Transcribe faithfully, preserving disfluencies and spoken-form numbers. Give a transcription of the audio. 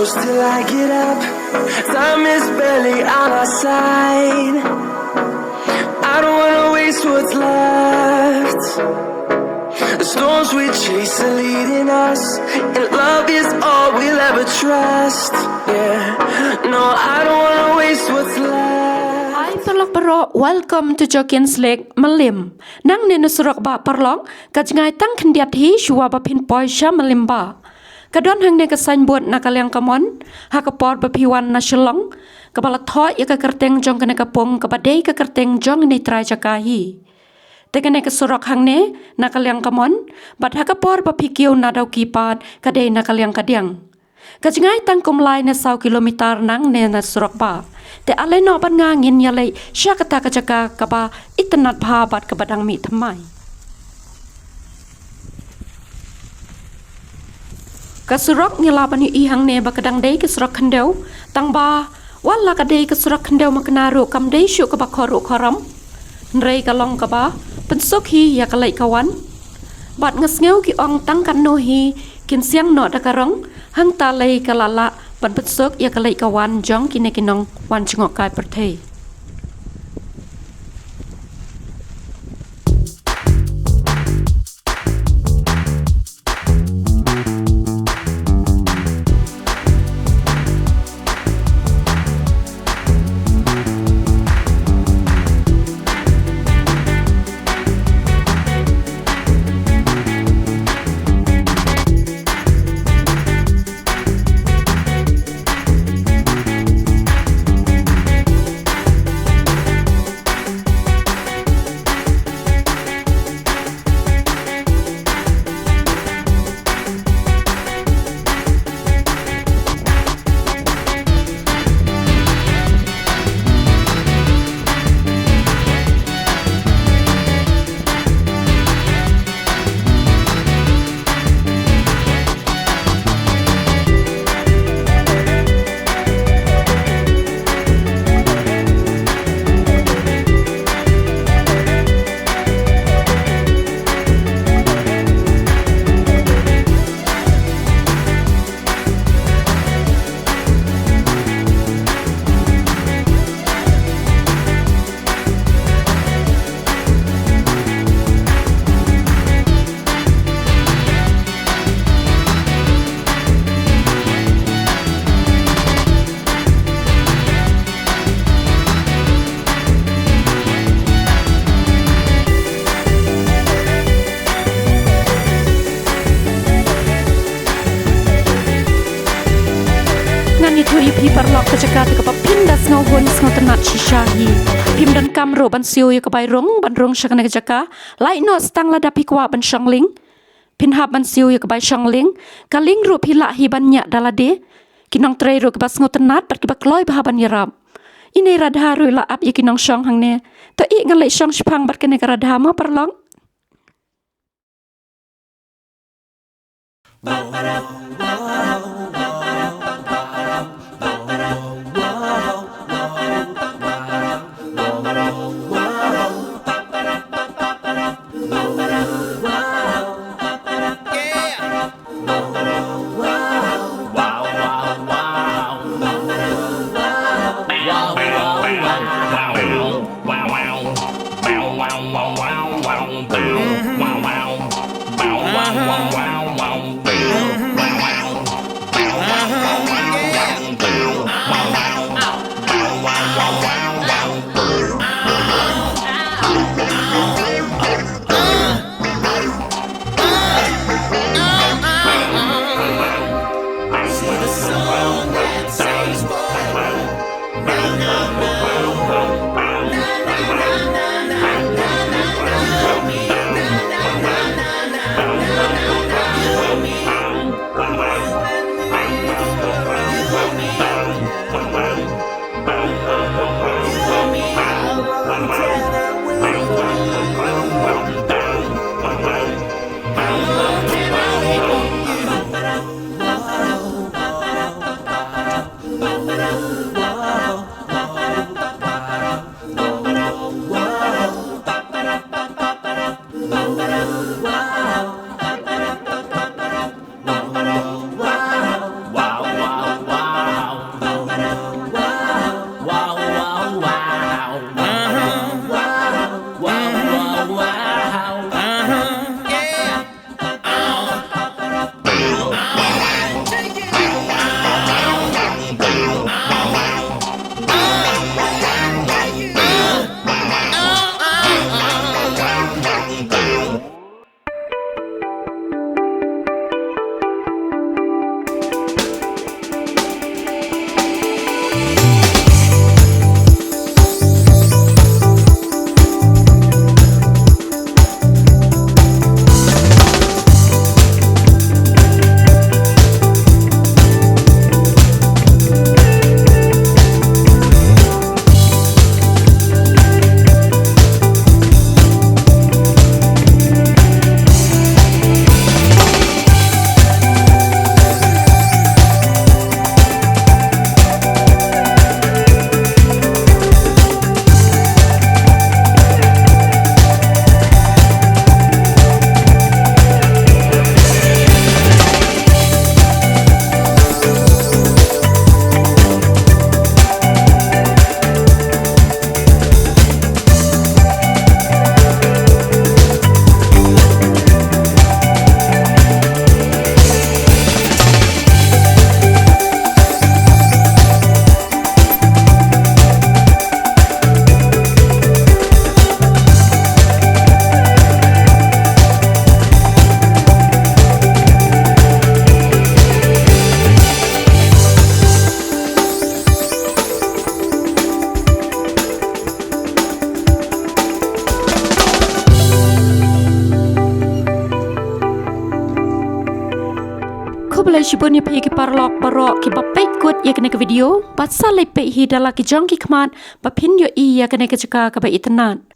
Till I get up, time is barely on our side. I don't wanna waste what's left. The storms we chase are leading us, and love is all we'll ever trust. Yeah, no, I don't wanna waste what's left. Hi paralok baroh, welcome to Jokin Slick Mylliem. Nangne na surok ba paralok, ka jngai tang khyndiat hi shuwa ba phin poi sha Mylliem ba. Ka don hangne ka signboard na ka liang kamon, ha ka por ba phi wan na Shillong, kaba la thoh ïa ka kyrteng jong kane ka pung, kaba dei ka kyrteng jong ine i trai jaka hi. Te kane ka surok hangne, na ka liang kamon, bad ha ka por ba phi kiew na Dawki pat, ka dei na ka liang kadiang. Ka jngai tang kum lai ne saw kilometer nangne na surok ba. Te ale noh bad nga ngin ïaleit sha kata ka jaka kaba itynnad bha bad kaba dang mih thymmai. Ka surok ngi lah ban ïohi hangne ba ka dang dei ka surok khyndew, tang ba wat la ka dei ka surok khyndew makna ruh kam dei shuh kaba khor ruh khoram. Hynrei ka long kaba pynsuk hi ïa ka leit ka wan. Bad nga sngew ki ong tang katno hi kin siang noh da ka rong, hangta lei ka la lah ban pynsuk ïa ka leit ka wan jong kine ki nongwan jngohkai pyrthei. Ngan ïathuh ïa phi paralok ka jaka te kaba phin da sngewhun sngewtynnat shisha hi. Phim donkam ruh ban siew ïa ka bai rung, ban rung sha kane ka jaka. Lait noh tang lada phi kwah ban shong lieng. Phin hap ban siew ïa ka bai shong lieng. Ka lieng ruh phi lah hi ban ñiah da lade. Ki nongtrei ruh kiba sngewtynnat bad kiba kloi bha ban ïarap. Ine i Radha ruh i la ap ïa ki nongshong hangne. To ïeh ngan leit shong shaphang bad kane ka Radha mo paralok. Khublei shibun ïa phi ki paralok baroh kiba peit kut ïa kane ka video, bad sa leit peit hi da la ki jong ki khmat ba phin ïohi ïa kane ka jaka kaba itynnad.